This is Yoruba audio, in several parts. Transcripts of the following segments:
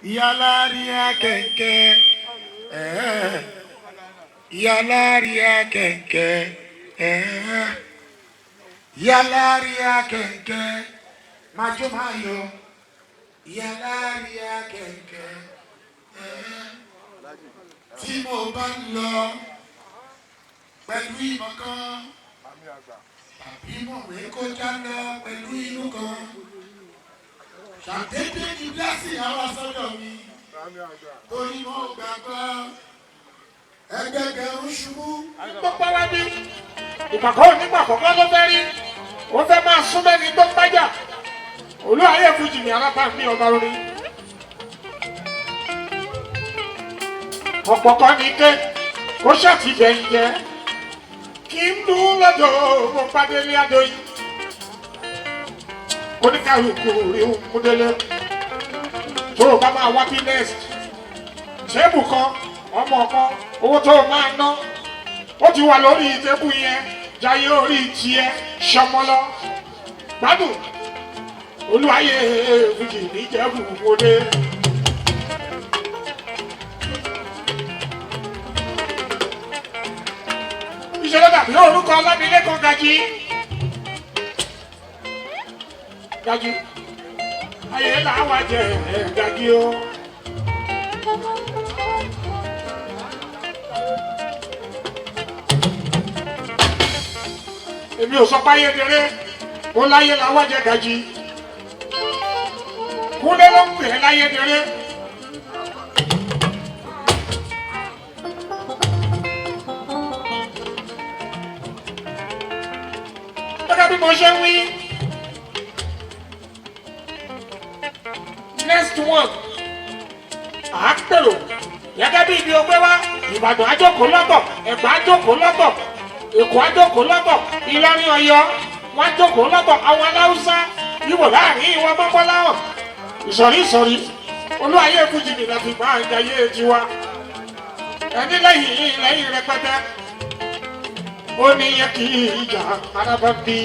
Ìyáláríà kẹ̀kẹ́ ẹ̀ẹ́. Ìyáláríà kẹ̀kẹ́ ẹ̀ẹ́. Ìyáláríà kẹ̀kẹ́ májò máa yọ. Ìyáláríà kẹ̀kẹ́ ẹ̀ẹ́. Tí mo bá ń lọ pẹ̀lú ìmọ̀ kan tàbí mọ̀wé kọjá lọ pẹ̀lú inú kan. Ṣàdédé ni blessing àwa sọ́dọ̀ mi torí mo gbàgbọ́ ẹgbẹgbẹ̀rún ṣubú. Gbogbo wa bí ìpàkọ́ onígbà kọ̀ọ̀kan ló fẹ́ rí, ó fẹ́ máa sún mẹ́ni tó ń bájà. Olúwayé Fújì ní alábàámi ọba orin. Ọ̀pọ̀ kan ní ké kó ṣàtìjẹ́ ń jẹ́ kí n dún lọ́dọ̀ mo pàdé ní Adóyin. Oníkàlùkù rí ń mú délé tó o bá máa wá bí next tébù kan ọmọ kan owó tó o máa ná ó ti wà lórí tébù yẹn jayé orí tiẹ̀ ṣọmọlọ gbádùn. Olúwayé Fújì níjẹ̀bú wọlé. Ìṣẹ̀lẹ̀ dàbí orúkọ Ọlámilékan Gají Gají ayé làwọn jẹ Gají o. Èmi ò sọ páyé déré ó láyé làwọn jẹ Gají. Kúnlé ló ń pè é láyé déré. Gẹ́gẹ́ bí mo ṣe ń wí, next one à ń pèrò gẹ́gẹ́ bí ibi ọgbẹ́ wa. Ìbàdàn àjòkó lọ́tọ̀, Ẹ̀gbá àjòkó lọ́tọ̀, Èkó àjòkó lọ́tọ̀, Ìlọrin, Ọ̀yọ́ wọn àjòkó lọ́tọ̀, àwọn Aláùsá Ìwò láàrin ìwọ mọ́kànláwọ̀ ìsọ̀rí ìsọ̀rí. Olúwayé Fújì mi láti gbà ń jayé tiwa ẹni lẹ́yìn lẹ́yìn rẹpẹtẹ ó ní yẹ kí ìjà arábá bí.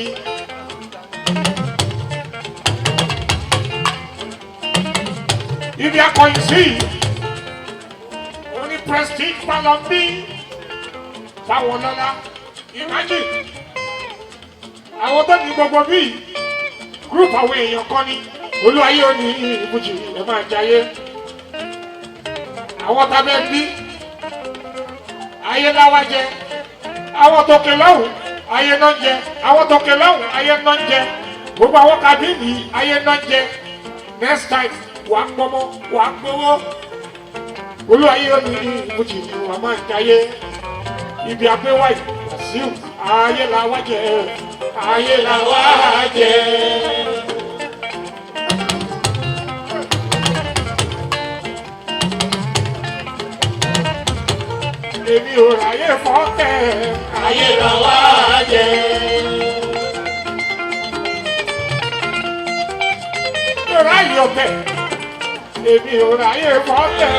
Ibi akọyin sí ó ní Prestige Palọ bí fáwọn lọ́lá. Imagine àwọn tó ní gbogbo bíi group àwọn èèyàn kan ní Olúwayé ó ní Fújì ẹ máa jayé. Àwọn tábẹ́ bí ayé láwá jẹ, àwọn tókè lọ́hùn ayé náà ń jẹ, àwọn tókè lọ́hùn ayé náà ń jẹ, gbogbo àwọn kábíìnì ayé náà ń jẹ. Next time wà á gbọmọ wà á gbowó. Olúwayé ó ní Fújì wà máa jayé. Ibi àgbéwáyé Wàsíù ayé làwá jẹ, ayé làwá jẹ. Èmi ò ráyè fọ́tẹ̀, ayé làwá jẹ. Mi ò ráyè ọ̀tẹ̀, èmi ò ráyè fọ́tẹ̀,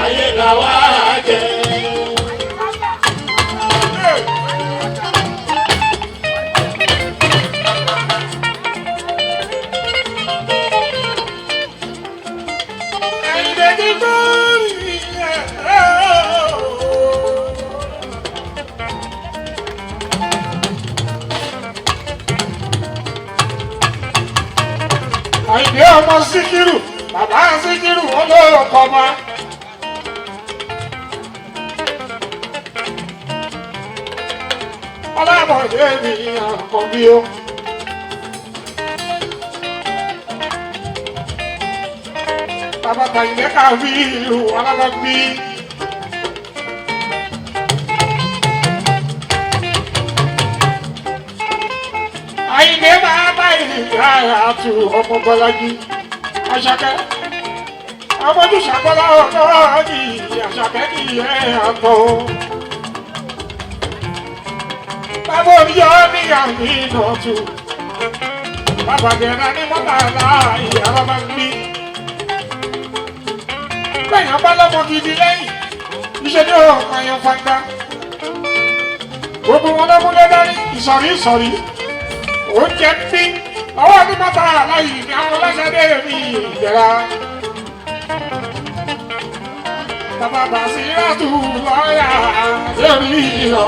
ayé làwá jẹ. Àyìndé ti gbórí ẹ̀ ooo. Àyìndé ọmọ Síkírù, bàbá Síkírù olóòkọ ma. Ọlábọ̀dé mi àkànbí o. Bàbá Tàyìndé Kàbírù alábàbí. Àyìndé bàbá ìyá àtù ọmọ Bọ́lájí. Àṣàkẹ́. Ọmọdé ṣàkọ́lá ọkọ ní Àṣàkẹ́ ní ẹ̀ àtọ̀. Bàbá oníyọ́ ní àmì ìnàtù. Bàbá Gẹ̀rẹ́ ní mọ́tàlá ìyá bàbá ń bí. Lẹ́yìn ọba lọ́mọ gidi lẹ́yìn, iṣẹ́ ní ọ̀rọ̀ àyàn fanda. Gbogbo wọn lọ́múlé dání ìsọ̀rí ìsọ̀rí. Oúnjẹ ń bí ọwọ́ ní mọ́tàlá yìí ní àwọn ọlọ́sàdé mi ìjẹ̀ra. Bàbá Bàṣírátù lọ́yà lórí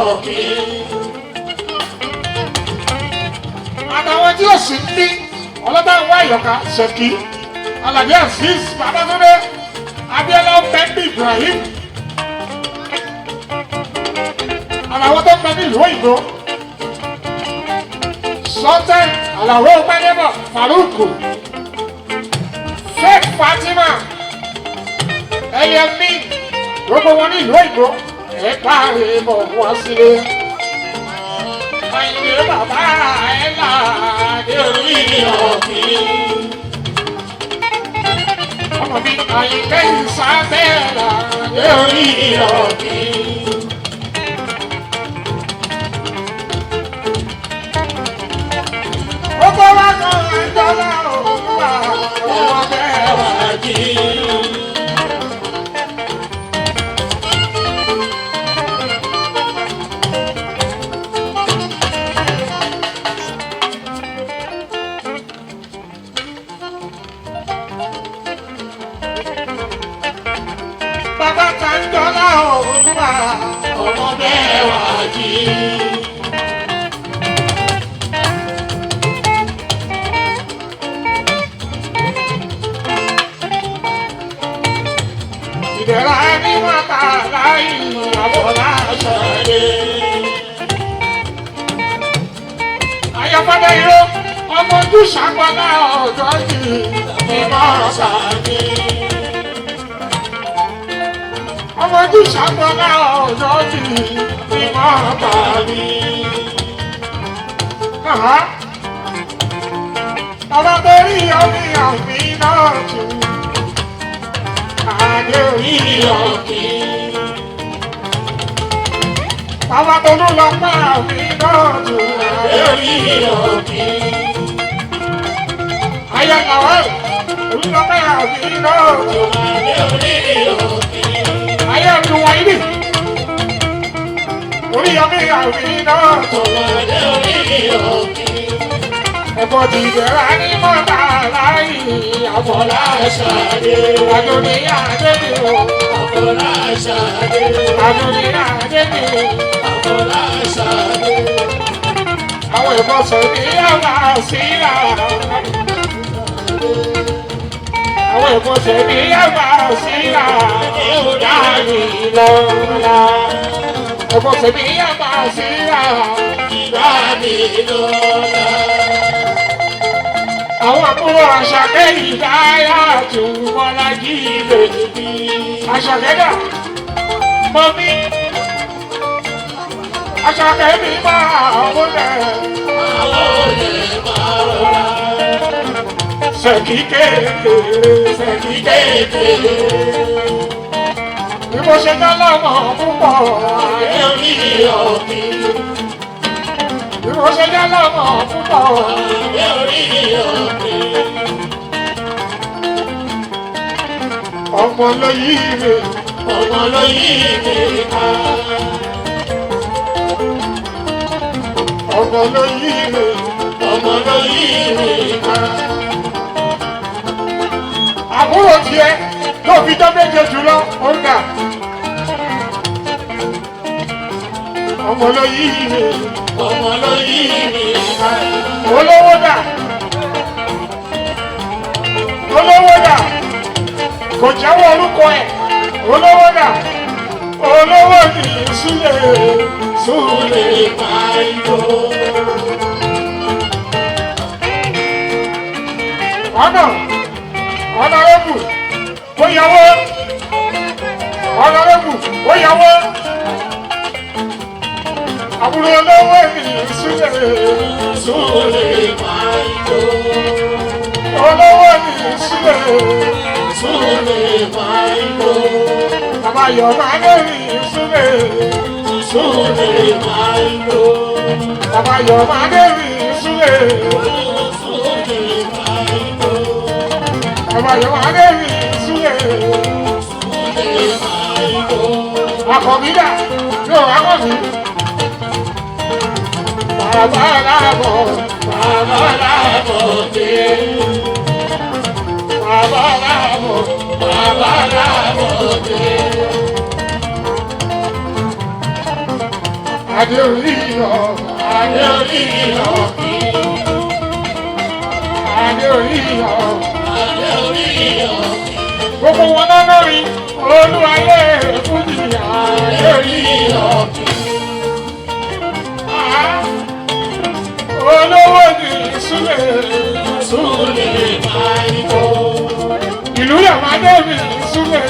òkè. Àtàwọn tí ó sì ń bí ọlọ́dà ń wá ìyọ̀ká Ṣèkí, Aládé Azeez Babátúndé, Abíọ́lá Bẹ́ńbí Ibrahim. Àlàwọ̀ tó ń bẹ nílùú òyìnbó. Sultan Àlàó Gbadébọ̀ Faruku. Sheikh Fatima Ẹyẹmí gbogbo wọn ní ìlú òyìnbó ẹ káre bọ̀ wọ́n sílé. Àyìnbó bàbá ẹ̀ là dé orí ọ̀gbìn. Ọmọ mi Àyìnkẹ́ Ìsàbẹ̀là dé orí ọ̀gbìn. Gbogbo wa kan àjọlá òun wà wọ́n bẹ́ẹ̀ wá jí. Bàbá ta ń dọ́là òun wà ọmọ bẹ́ẹ̀ wá jí. Ìdẹ̀ra ní wọ́n ta láì àbọ̀lá sọ̀rọ̀. Ayọ̀fọ́dé irọ́ ọmọ ojú ṣàgbọ́lá ọ̀dọ́ yìí ní mọ́ọ̀sán-ní. Ọmọ ojú ṣàgbọ́lá ọ̀dọ́ yìí ní mọ́ọ̀sán-ní. Bàbá torí omi àmì náà tù. Adé orí òkè. Bàbá tolú lọ pa àmì náà tù. Adé orí òkè. Ayé làwọn olú lọ pa àmì náà tù. Adé orí òkè. Ayé olùwà ibi. Orí ọmọ àmì náà tù. Adé orí òkè. Ẹ̀fọ́ ti bẹ̀rẹ̀ ní mọ́ta láì àbọ̀lá ṣàdé. Àdúnyà débi o. Àfọlá ṣadé. Àdúnyà débi o. Àfọlá ṣadé. Àwọn ìbọ̀sọ̀ ní àbá síra. Àwọn ìbọ̀sọ̀ ní àbá síra. Dáàbì lọ́la. Ìbọ̀sọ̀ ní àbá síra. Dábì lọ́la. Àwọn àbúrò àṣàkẹ́ ìdáyà tún Bọ́lájí bèbí. Àṣàkẹ́ dà mọ́mí. Àṣàkẹ́ mi máa múlẹ̀. Àwọn olè máa rọra. Ṣèkí kékeré, ṣèkí kékeré. Bí mo ṣe dá lọ́mọ púpọ̀, Adé orí òkè. bí mo ṣe dá lọ́mọ púpọ̀. Adé orí òkè. Ọmọ ló yí mi, Ọmọ ló yí mi ká. ọmọ ló yí mi. Ọmọ ló yí mi ká. Àbúrò tiẹ̀ ló fi dán méje jùlọ, ó ń dà. Ọmọ ló yí mi, Ọmọ ló yí mi ká. olówó dà. Olówó dà. Kò jẹ́wọ́ orúkọ ẹ̀. Olówó dà. Olówó ní Súlè, Súlè. Lè pariwo. Ọ̀nà ọ̀nàrẹ́bù ó yàwó ọ̀nàrẹ́bù ó yàwó àbúrò olówó ní Súlè, Súlè. Lè pariwo. Olówó ní Súlè, Súlè pariwo. Bàbá Yọ̀má lórí Súlè, Súlè pariwo. Bàbá Yọ̀má lórí Súlè, Súlè pariwo. Bàbá Yọ̀má lórí Súlè. Súlè pariwo. Akọ̀bí dà yóò akọ̀bí. Bàbá làbọ̀, bàbá làbọ̀ dé. Bàbá làbọ̀, bàbá làbọ̀ dé. Adé orí ọ̀, adé orí ọ̀, adé orí ọ̀, Adé orí ọ̀. Gbogbo wọn náà lórí olúwayé fújì adé orí ọ̀. Olówó ni Súlè, Súlè máa ń tó. Ìlú Yọ̀mádé mi Súlè,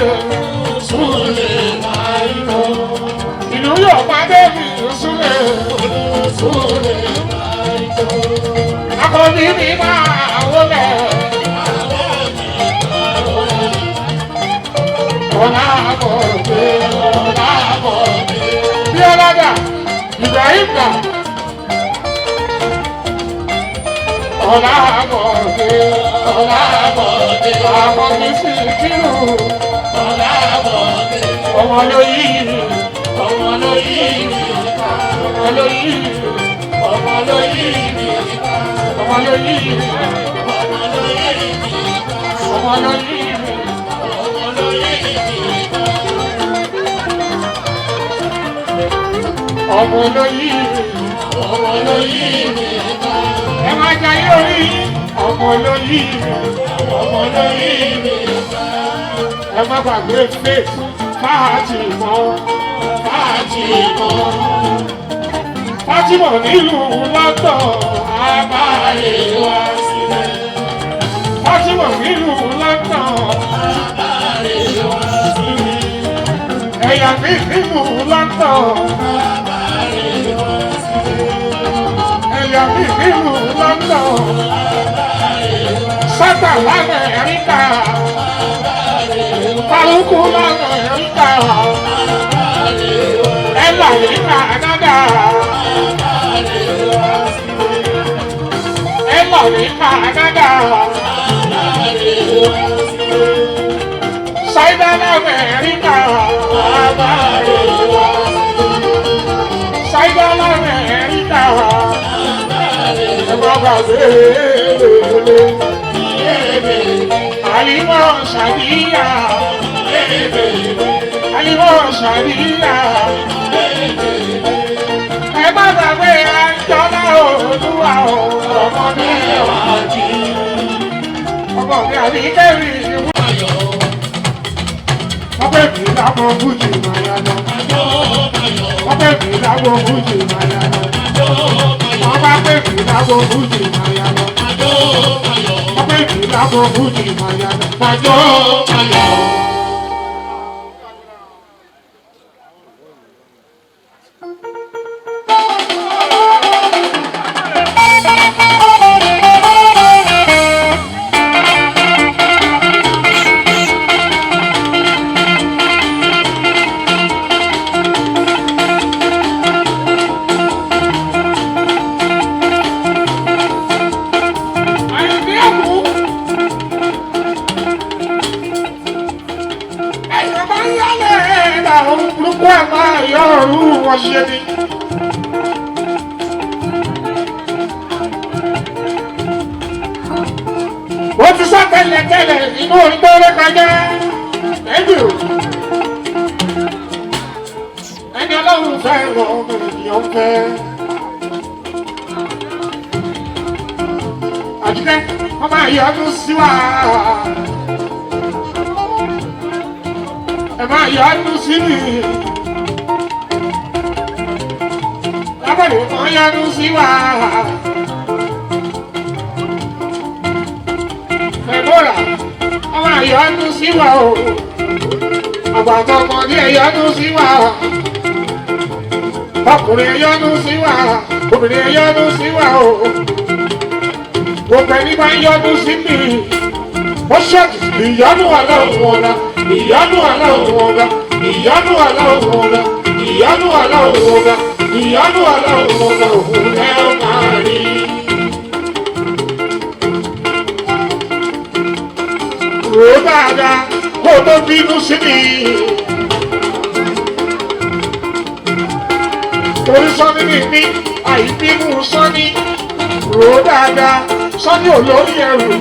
Súlè máa ń tó. Ìlú Yọ̀mádé mi Súlè, Súlè máa ń tó. Akọni mi máa wọlé. Ọlá bọ̀dé, ọlá bọ̀dé. Bí ọlọ́dà, Ibrahim dà. Ọlá bọ̀dé, ọlá bọ̀dé. Àwọn mi sì kírun. Ọlá bọ̀dé. Ọmọ ló yí, Ọmọ ló yí mi ká. Ọmọ ló yí, Ọmọ ló yí mi ká. Ọmọ ló yí, Ọmọ ló yí mi ká. Ọmọ ló yí. Ọmọ ló yí mi ká. Ọmọ ló yí. Ọmọ ló yí mi ká. Ẹ máa jayé orí yín. Ọmọ ló yí. Ọmọ ló yí mi ká. Ẹ má gbàgbé faith Fátímọ̀, Fátímọ̀, Fátímọ̀ nílùú lọ́tọ̀ Abáyé wá sílẹ̀. Fátímọ̀ nílùú lọ́tọ̀ Abáyé wá sílẹ̀. Ẹ̀yà mi nílùú lọ́tọ̀ Abáyé wá sílẹ̀. Ẹ̀yà mi nílùú lọ́tọ̀ Sátà l'Amẹ́ríkà, Kálukú l'Amẹ́ríkà, Ẹ̀là ní Kánádà, Ẹ̀là ní Kánádà. Ṣáínà l'Amẹ́ríkà, Ṣáínà l'Amẹ́ríkà, ẹ̀gbọ́n gbàgbé Àlìmọ́ Ṣàdíyà, Àlìmọ́ Ṣàdíyà, ẹ má gbàgbé Àjọlá Olúwa o, ọmọ mi wà jí, ọmọ mi àbí kẹ́rì ìwú. Wọ́n pè mí lábọ̀ fújì máa yá lọ. Wọ́n pè mí lábọ̀ fújì máa yá lọ. Wọ́n bá pè mí lábọ̀ fújì máa yá lọ. Wọ́n pè mí lábọ̀ fújì máa yá lọ. Màjọ́ máa yọ. Àyìndé ẹ̀kú. Ẹ̀yọ̀ máa ń yálẹ̀ ẹ̀dá òun burúkú ẹ̀ máa yọ ọ̀rú wọn ṣe ni. Ó ti sá tẹ́lẹ̀tẹ́lẹ̀ inú orin tó ré kọjá. Thank you. Ẹni ọlọ́run fẹ́ lọ ọmọ ènìyàn fẹ́. Àjíkẹ́, wọ́n máa yọ ọdún sí wa. Ẹ máa yọ ọdún sí mi. Lábọ̀dé kan yọ ọdún sí wa. Fẹ̀mọ́ra, wọ́n máa yọ ọdún sí wa o. Àgbàdo ọmọdé ẹ yọ ọdún sí wa. Ọkùnrin ẹ yọ ọdún sí wa. Obìnrin ẹ yọ ọdún sí wa o. Gbogbo ẹni máa ń yọnu sí mi. Ó ṣèjì ìyọnu aláwọ̀ ọ̀la, ìyọnu aláwọ̀ ọ̀la, ìyọnu aláwọ̀ ọ̀la, ìyọnu aláwọ̀ ọ̀la, ìyọnu aláwọ̀ ọ̀la òun lẹ́ ó máa rí. Rò ó dáadáa kó o tó bínú sí mi. Torí sọ́ni ní mi, àìbínú sọ́ni. Rò ó dáadáa, sọ́ni ò lórí ẹrù.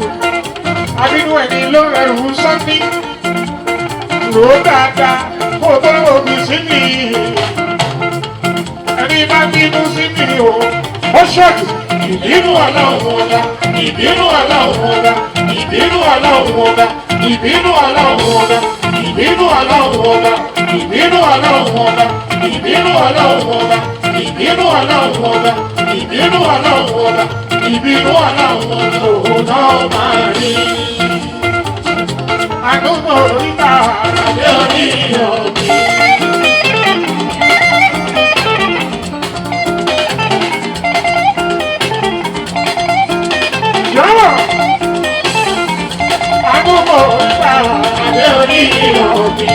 Abínú ẹni ló rẹrù sọ́ni. Rò ó dáadáa, kó o tó ròbì sí mi. Ẹni Ẹni bá bínú sí mi o, ó ṣọ́ọ̀tù. Ìbínú Ọlọ́run ọba, ìbínú Ọlọ́run ọba, ìbínú Ọlọ́run ọba, ìbínú Ọlọ́run ọba, ìbínú Ọlọ́run ọba, ìbínú Ọlọ́run ọba, ìbínú Ọlọ́run ọba, ìbínú Ọlọ́run ọba, ìbínú Ọlọ́run ọba, ìbínú Ọlọ́run ọba, òun náà máa rí. Àdúgbò oríta àdé orí òkè. Yọ̀rọ̀ àdúgbò oríta àdé orí òkè.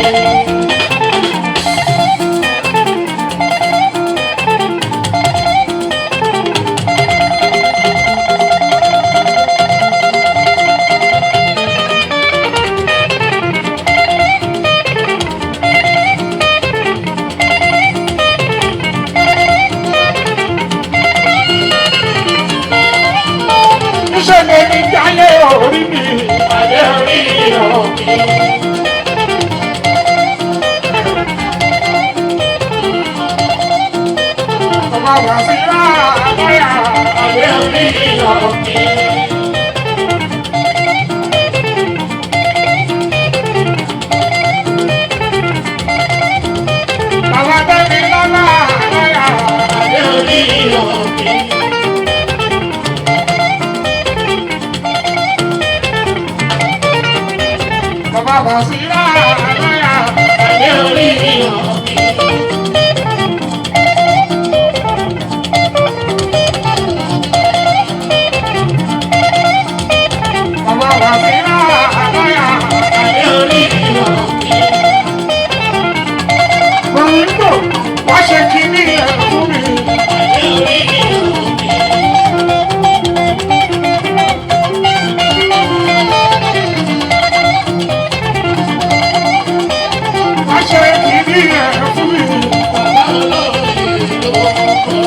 Níṣẹ́ lè ní jálẹ̀ orí mi, àdé orí òkè. Ọmọ wà sí láàbáyà, àdé orí òkè. Bàbá Bẹ́mi lọ́lá àbáyà, àdé orí òkè. Bàbá wà sí láàbáyà, àdé orí òkè. Bàbá wà sí láàbáyà, àdé orí òkè. Mọ̀rìndò, wá ṣe kínní ẹ̀ fún mi. Àdé orí òkè. Wá ṣe kínní ẹ̀ fún mi. Bàbá olóyè ló kọ́.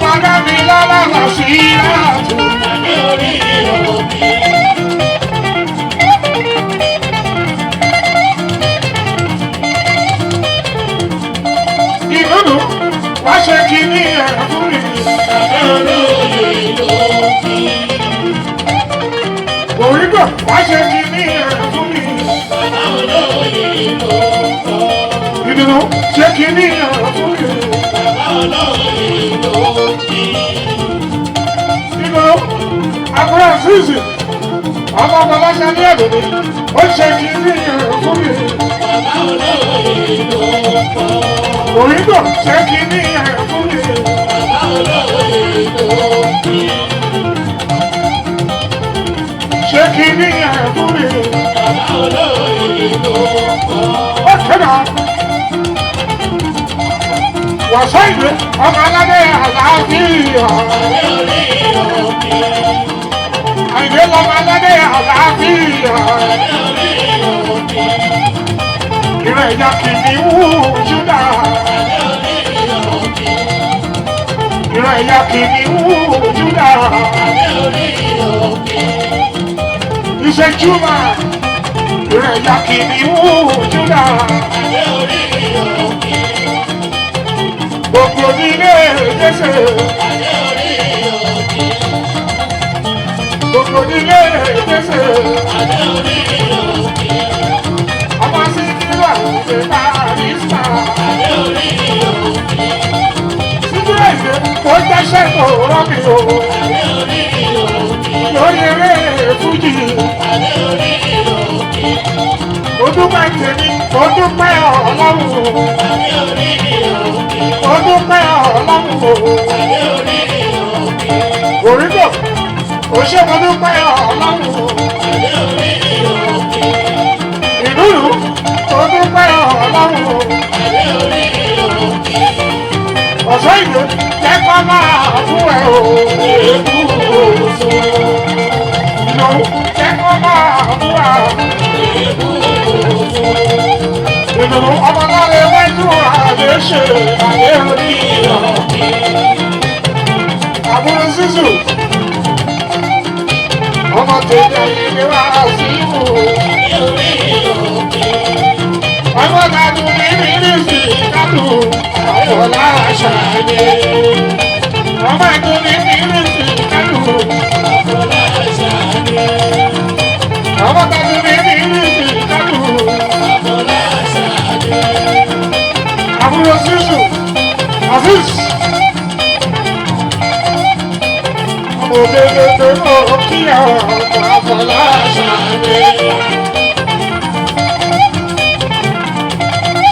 Bàbá mi lọ́lá wà sí àtò. Adé orí òkè. Ìdùnnú, wá ṣe kínní ẹ̀ fún mi. Bàbá olóyè ló kí. Mọ̀rìndò, wá ṣe kínní ẹ̀ fún mi. Bàbá olóyè ló kọ́. Ìdùnnú, ṣe kínní ẹ̀ fún mi. Bàbá olóyè ló kí. Ìdùnnú, àbúrò àṣìṣe, ọmọ ọmọ ní ẹ̀dùnú, ó ṣe kínní ẹ̀ fún mi. Bàbá olóyè ló kọ́. Mọ̀rìndò, ṣe kínní ẹ̀ fún mi. Bàbá olóyè ló kí. Ṣe kínní ẹ̀ fún mi. Bàbá olóyè ló kọ́. Ó kẹ́nà. Wàsó ìlú, ọmọ aládé àlàáfíà. Adé orí òkè. Àyìndé lọmọ aládé àlàáfíà. Adé orí òkè. Ìrẹ̀ ẹ̀yà kìnìún Júdà. Adé orí òkè. Ìrẹ̀ ẹ̀yà kìnìún Júdà. Adé orí òkè. Ìṣèjúmọ̀. Ìrẹ̀ ẹ̀yà kìnìún Júdà. Adé orí òkè. Gbogbo nílé Jésè. Adé orí òkè. Gbogbo nílé Jésè. Adé orí òkè. Ọmọ sí kílọ̀ ìgbé Barista. Adé orí òkè. Sídúrà ìgbé kò jẹ́ṣẹ́ kò rọ́bì o. Adé orí òkè. Lórí eré Fújì. Adé orí òkè. Mo dúpẹ́ tèmi, mo dúpẹ́ Ọlọ́run. Adé orí òkè. Mo dúpẹ́ Ọlọ́run. Adé orí òkè. Òrìbò, ò ṣe mo dúpẹ́ Ọlọ́run. Adé orí òkè. Ìdúró, mo dúpẹ́ Ọlọ́run. Adé orí òkè. Ọ̀sán ìlú, jẹ́ kó máa fún ẹ o. Èkú òso. Ìlú, jẹ́ kó máa fún ẹ. Èkú òso. Ìdùnnú ọmọ lára wájú àlè ṣe àlè orí Òkè. Àbúrò Zúzù. Ọmọ tèmi Àyìndé wá sí ìwò. Ọmọ tàdùn ní mínísì kádùn ọ̀la ṣàlẹ̀. Ọmọ tàdùn ní mínísì kádùn ọ̀la ṣàlẹ̀. Ọmọ tàdùn ní mínísì kádùn ọ̀la ṣàlẹ̀. Àbúrò Zúzù, Aziz. Ọmọ òdòdó tó kí ọ̀pọ̀ àfọlá ṣàlẹ̀.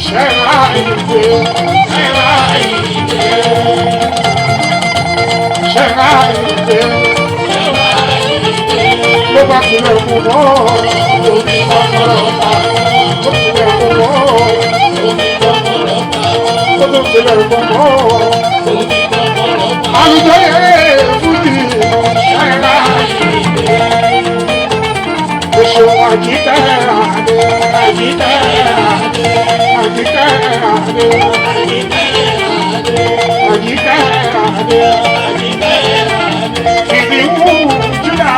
Ṣẹ́ra ìdè, ṣẹ́ra ìdè, ṣẹ́ra ìdè, ló bá tilẹ̀ kù mọ́ omi kọ́kọ́rọ́ pa, ó tilẹ̀ kù mọ́ omi kọ́kọ́rọ́ pa, ó tún tilẹ̀ kù mọ́ omi kọ́kọ́rọ́ pa. Àlùjọ yẹn fújì ṣẹ́ra ìdè. Oṣù àjíkẹ́ àdé, àjíkẹ́ àdé, àjíkẹ́ àdé, àjíkẹ́ àdé, ìdíwù júlá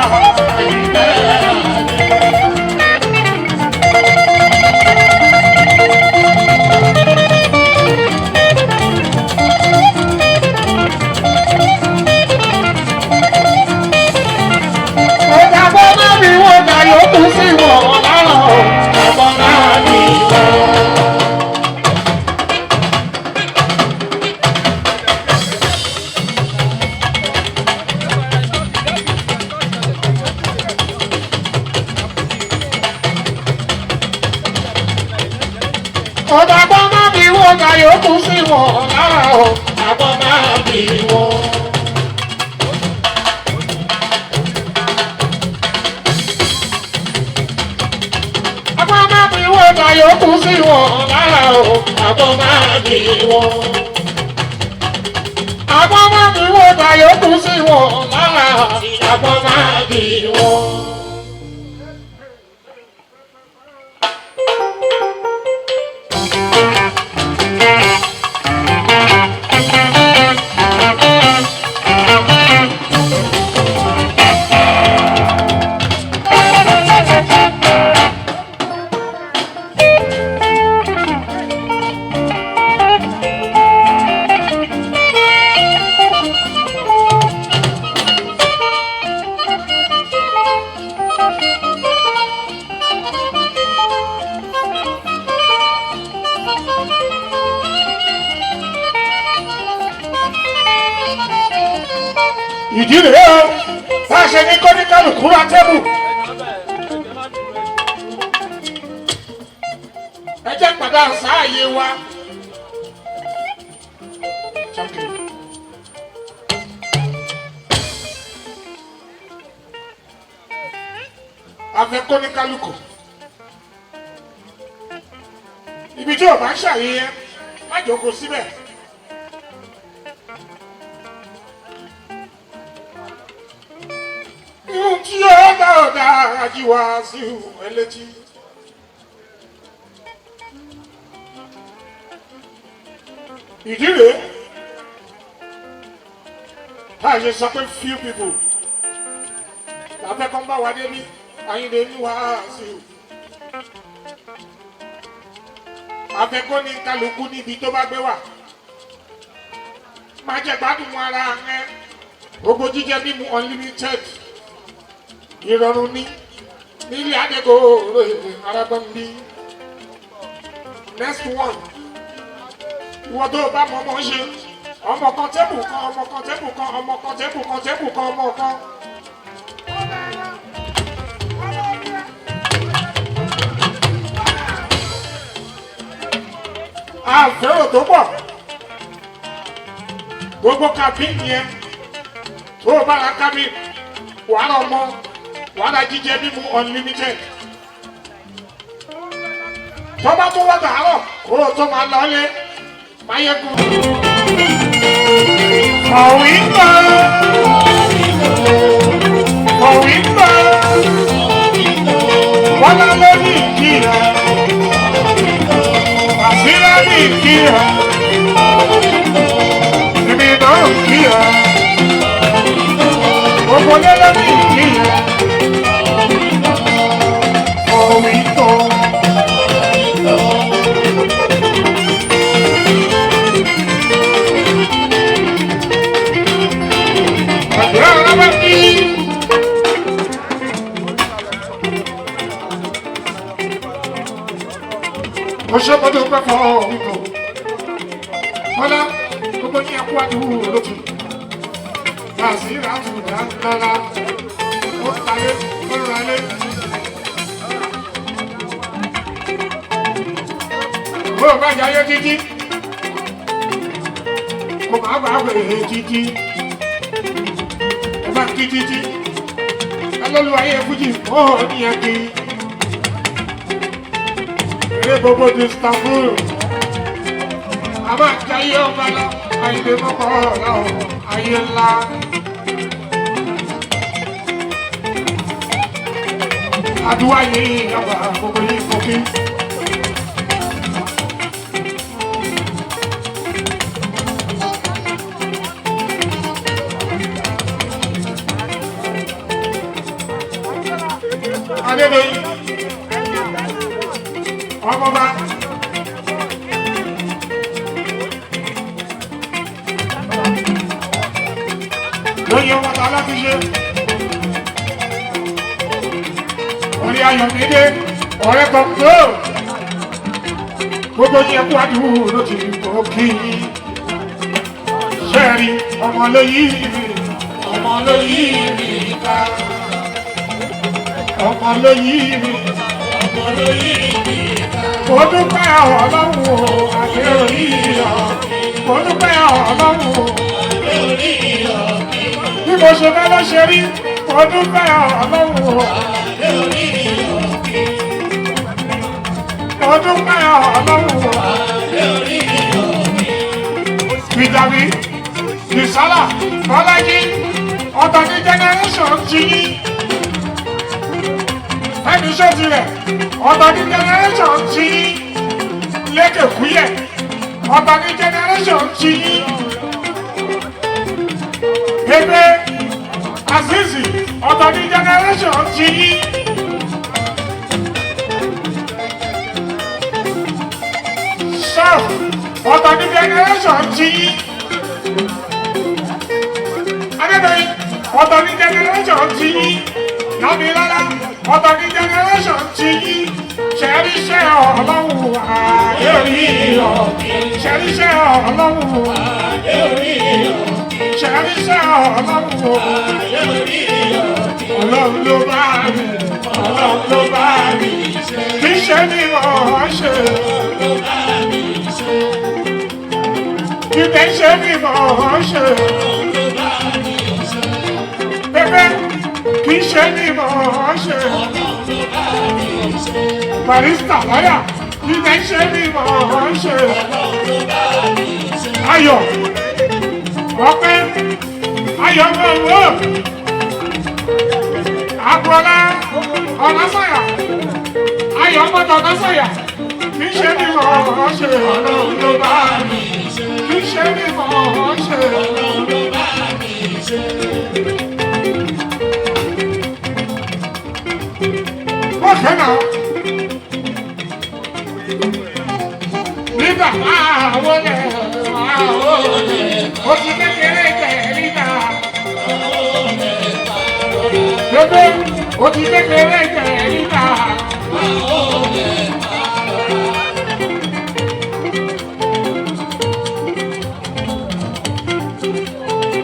àjíkẹ́ àdé. Ọ̀dàgbọ́n náà ni wọ́n gbà yòókù sí wọn lára ọ̀dàgbọ́n náà ni wọ́n. Ọ̀dàgbọ́n náà ni wọ́n gbà yòókù sí wọn lára ọ̀dàgbọ́n náà ni wọ́n. Àgbọn máa fi wọ́n ta yòókù sí wọn lára o, àgbọn máa fi wọ́n. Àgbọn máa fi wọ́n ta yòókù sí wọn lára, àgbọn máa fi wọ́n. Ìdí rèé o, bá a ṣe ní kọ́níkàlùkù ra tébù. Ẹ jẹ́ padà sáàyè wa. Thank you. A fẹ́ kọ́níkàlùkù. Ibi tí o bá ń ṣàyẹyẹ, má jókòó síbẹ̀. Ihun tí ó dá ọ̀dà àjíwá sí ẹlẹ́tí. Ìdí rèé tá a ṣe sọ pé few people làbẹ́ kan bá wa débí Àyìndé ní wàásù. Àfẹ́kọ́ ní kálukú níbi tó bá gbé wà. Má jẹ́ gbádùn ara rẹ. Gbogbo jíjẹ mímu unlimited. Ìrọ̀rùn ní nílé Adégòrò Arábọ́nbí. Next one. Ìwọ tó o bá mọ ọmọ ṣe. Ọmọ kan tébù kan, ọmọ kan tébù kan, ọmọ kan tébù kan, tébù kan, ọmọ kan. Àfẹ́rò tó pọ̀. Gbogbo cabin yẹn tó o bá ra cabin, wàá rà ọmọ, wàá ra jíjẹ mímu unlimited. Tó bá tó wá dàárọ̀ kó o tó máa lọlé máyégún. Kọ̀wé ń bọ̀, kọ̀wé ń bọ̀, Bọ́lá ló ní ìkìlọ̀, Bàṣírá ní ìkìlọ̀, èmi náà ń kìlọ̀. Ṣé mo dúpẹ́ fọ́ òwúrọ̀? Bọ́lá gbogbo ní ẹkú àdúgbò lókè. Bàṣírà tù dáńdọ́lá. Ó talé, ó ralé. Bó o bá jayé títí, kò má bàa wèrè títí. Ẹ bá kí títí. Ẹ lọ́lú ayé fújì ó ní ẹ kí. Eré gbogbo di Istanbul. A máa jayé ọba lọ, àyè mọ́kọ́ ọ̀la ọ̀, ayé ńlá. Àdúrà yìí ọba gbogbo yìí fòkí. Adédoyin, ọmọba. Lóye ọmọ ta láti ṣe. Orí Ayọ̀mídé, ọ̀rẹ́ kan tó. Gbogbo yín ẹkú àdúgbò ló ti kó kí yín. Ṣẹ́ẹ̀rì ọmọ ló yí mi, ọmọ ló yí mi ká. Ọmọ ló yí mi, ọmọ ló yí mi ká. Mo dúpẹ́ Ọlọ́run o, àṣẹ orí ọ̀. Mo dúpẹ́ Ọlọ́run o, àṣẹ orí ọ̀. Bí mo ṣe fẹ́ ló ṣe rí, mo dúpẹ́ Ọlọ́run o, àṣẹ orí ọ̀. Mo dúpẹ́ Ọlọ́run o, àṣẹ orí ọ̀. Ìjàbí, Ìsálà, Bọ́lájí, ọ̀tọ̀ ní generation ti yín. Fẹ́mi Ṣótirẹ̀, ọ̀tọ̀ ní generation ti yín. Lékè Kúyẹ̀, ọ̀tọ̀ ní generation ti yín. Bébé Azizi, ọ̀tọ̀ ní generation ti yín. Sọ́ọ̀fù, ọ̀tọ̀ ní generation ti yín. Adédoyin, ọ̀tọ̀ ní generation ti yín. Dámilọ́lá, ọ̀tọ̀ ní generation ti yín. Ṣẹ̀ríṣẹ́ Ọlọ́run àdé orí ọ̀. Ṣẹ̀ríṣẹ́ Ọlọ́run àdé orí ọ̀. Ṣẹ̀ríṣẹ́ Ọlọ́run àdé orí ọ̀. Ọlọ́run ló bá mi, Ọlọ́run ló bá mi. Kì í ṣe ni mo ṣe. Kì í ṣe ni mo ṣe. Bébé, kì í ṣe ni mo ṣe. Barista lọ́yà, kì í ṣe ni mo ṣe. Ayọ̀, ọpẹ́, ayọ̀ gbogbo. Agbọ́lá, Ọlásọ̀yà, ayọ̀ mọ́tò Ọlásọ̀yà. Kì í ṣe ni mo ṣe. Ọlọ́run ló bá mi. Kì í ṣe ni mo ṣe. Ọlọ́run ló bá mi ṣe. Ọ̀kẹ́ náà. Nígbà máa wọlé, máa wọlé, ó ti kékeré jẹ nígbà. Gbogbo ó ti kékeré jẹ nígbà.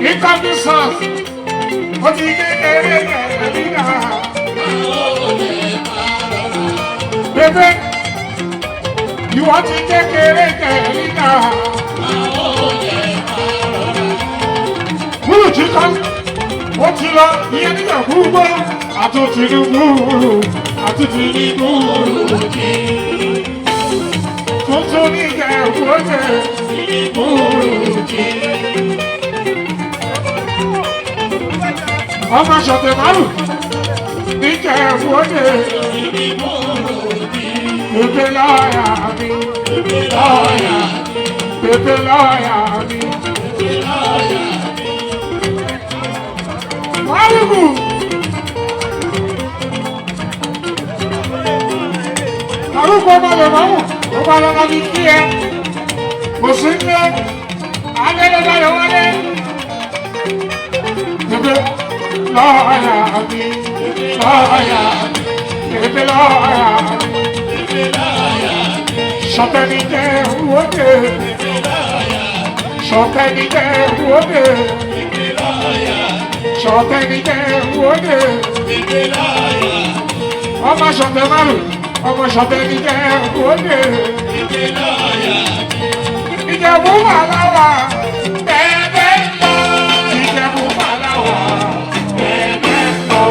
Incoming sauce, ó ti kékeré jẹ nígbà. Bébé, ìwọ ti kékeré jẹ nígbà. Wúrù tí kọ́, ó ti lọ ìyẹn nígbà gbúgbó. Àtúntì ní gbúrú, àtúntì ní gbúrú kí. Tuntun ní ìjẹ̀kú ó jẹ gbúrú kí. Ọmọ ṣọ̀tẹ̀ márùn-ún ní ìjẹ̀kú ó jẹ. Bébé lọ́ọ̀yà mi, bébé lọ́ọ̀yà mi, bébé lọ́ọ̀yà mi. Márùkù. Márùkù ọmọ lè mọ́mù, ó bá lọ́mọ ní kí ẹ. Kò sí ní alẹ́ bá yọ wálé. Bébé lọ́ọ̀yà mi, lọ́ọ̀yà mi, bébé lọ́ọ̀yà mi. Ṣọ̀tẹ̀ ní jẹ́ òde. Ṣọ̀tẹ̀ ní jẹ́ òde. Ṣọ̀tẹ̀ ní jẹ́ òde. Ọmọ ṣọ̀tẹ̀ márùn, ọmọ ṣọ̀tẹ̀ ní jẹ́ òde. Ìjẹ̀bú wà láwà bẹ́ẹ̀ lọ. Ìjẹ̀bú wà láwà bẹ́ẹ̀ lọ.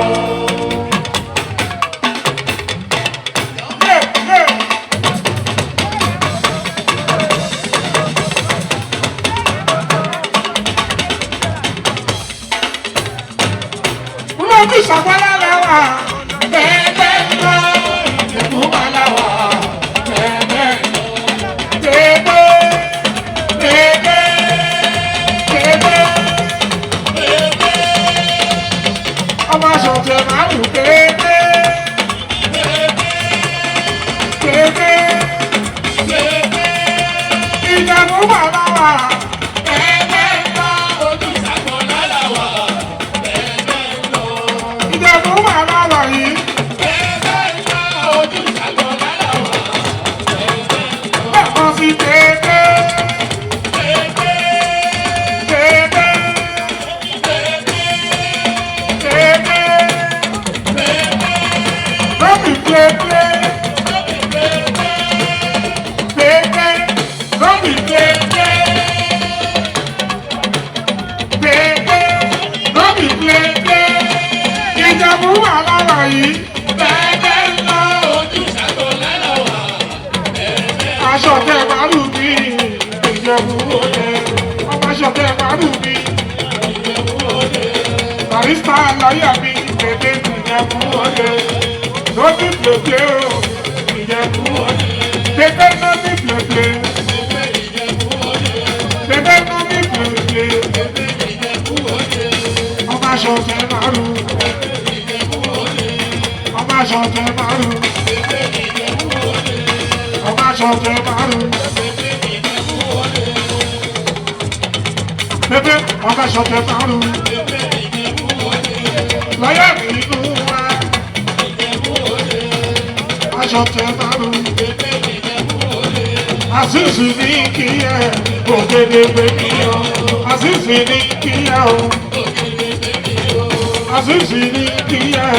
Yeah, yeah. Olóògùn ìṣàgbọ́lá làwà bẹ́ẹ̀ lọ. Ìjẹ̀bú wà láwà bẹ́ẹ̀ lọ. Bẹ́ẹ̀ bẹ́ẹ̀ bẹ́ẹ̀. Ọmọ ṣọ̀tẹ̀ márùn bẹ́ẹ̀ bẹ́ẹ̀. Ìjẹ̀bú wà láwà bẹ́ẹ̀ lọ. Ìjẹ̀bú wà láwà yìí. Lẹ́ẹ̀kan sí bẹ́ẹ̀ bẹ́ẹ̀. Lọ́bì play play play lọ́bì play play play lọ́bì play play. Ìjẹ̀bú wà láwà yìí. Bẹ́ẹ̀ lọ. Aṣọ tẹ màálù mi, Ìjẹ̀bú òde. Ọmọ aṣọ tẹ màálù mi. Barista lọ́yà mi, bèbè Ìjẹ̀bú òde. Lọ́bì play o, Ìjẹ̀bú òde. Bèbè lọ́bì play. Bèbè lọ́bì play. Ọmọ aṣọ tẹ màálù. Ọmọ aṣọ tẹ màálù. Ọmọ aṣọ tẹ màálù. Bébé ọmọ aṣọ tẹ màálù. Lọ́yà mi inú wa. Aṣọ tẹ màálù. Àṣìṣì ní kí ẹ ògèdègbè mi o. Àṣìṣì ní kí ẹ o. Àṣìṣì ní kí ẹ.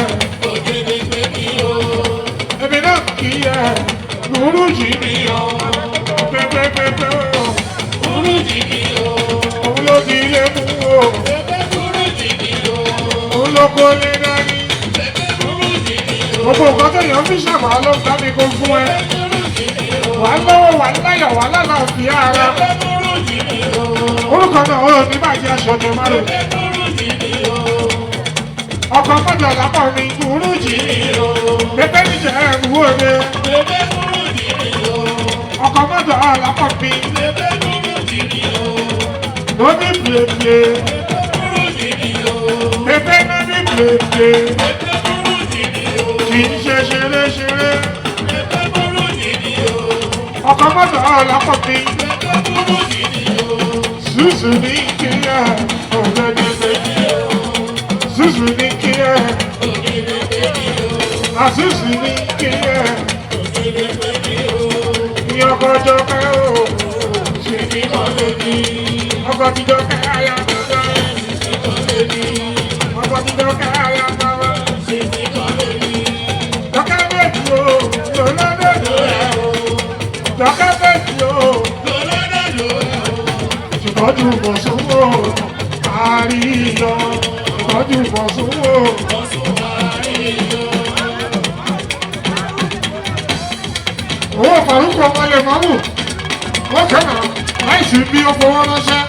Èmi náà kí ẹ. Burújí mi o. Pépépépé o. Òun ló di ilé mú o. Òun ló kó lé dání. Gbogbo nǹkan téèyàn fi ṣàmà ló ń dábì kó fún ẹ. Wà á lọ́wọ́ wà á láyọ̀ wà á lálàáfíà ara. Orúkọ náà ó ní bàjẹ́ aṣọ tẹ má lò. Ọkọ̀ mọ́jọ lápọ̀ mi burújí. Pépé níjẹ̀ ẹ̀ mú òde. Ọkọ̀ mọ́jọ lápọ̀ mi lóní pèpè. Pépé lóní pèpè. Kì í ṣe ṣeré ṣeré. Ọkọ̀ mọ́jọ lápọ̀ mi. Zuzu ní kí ẹ ògèdègbè. Zuzu ní kí ẹ. Azuzu ní kí ẹ. Ìyọkọ̀ jọkẹ́ o. Ọkọ̀ ti jọkẹ́ ayá bàbá. Ọkọ̀ ti jọkẹ́ ayá bàbá. Jọkẹ́ méjì o, lọ́lọ́dọ̀ ẹ̀ o. Jọkẹ́ méjì o. Ìtọ́jú bọ̀sùn wò, àárí lọ. Ìtọ́jú bọ̀sùn wò. Owó Fàrúkù ọmọ lè mọ́mù. Wọ́n kẹ́nà láìsí bí ó fowó ránṣẹ́.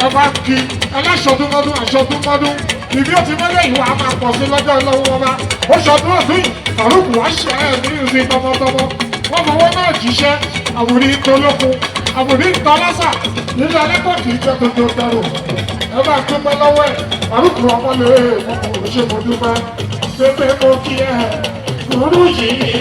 Ẹ bá kí ẹlẹ́ṣọdúnmọ́dún àṣọdúnmọ́dún. Ìbí ó ti mọ́lẹ̀ ìwà á máa pọ̀ sí lọ́jọ́ ìlọ́wọ́ ọba. Ó ṣọdún ọdún yìí, Fàrúkù wá ṣe ẹ̀ ní ìsìn tọmọtọmọ. Wọ́n fowó náà jíṣẹ́. Àwòrí tolókun, àwòrí tọlọ́sà. Nílé alẹ́kọ̀ọ́ kì í jẹ́ tuntun dẹrù. Ẹ bá dúpẹ́ lọ́wọ́ ẹ̀. Fàrúkù ọmọ lè mọ̀ kò ṣe mo dúpẹ́. Pépé mo kí ẹ, burú yìí.